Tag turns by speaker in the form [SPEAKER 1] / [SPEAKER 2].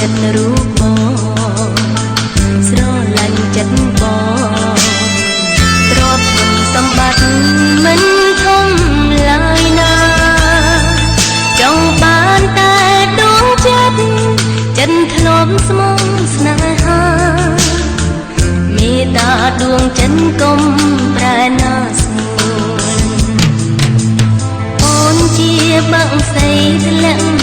[SPEAKER 1] ចិត្តរូបបងស្រឡាញ់ចិត្តបងទ្រព្យសម្បត្តិមិនធំឡើយណាចង់បានតែដួងចិត្តចិត្តធ្លាប់ស្មងស្នេហាមេត្តាដួងចិត្តកុំប្រែណាស្ងួនអូនជាបាក់សីធ្លាក់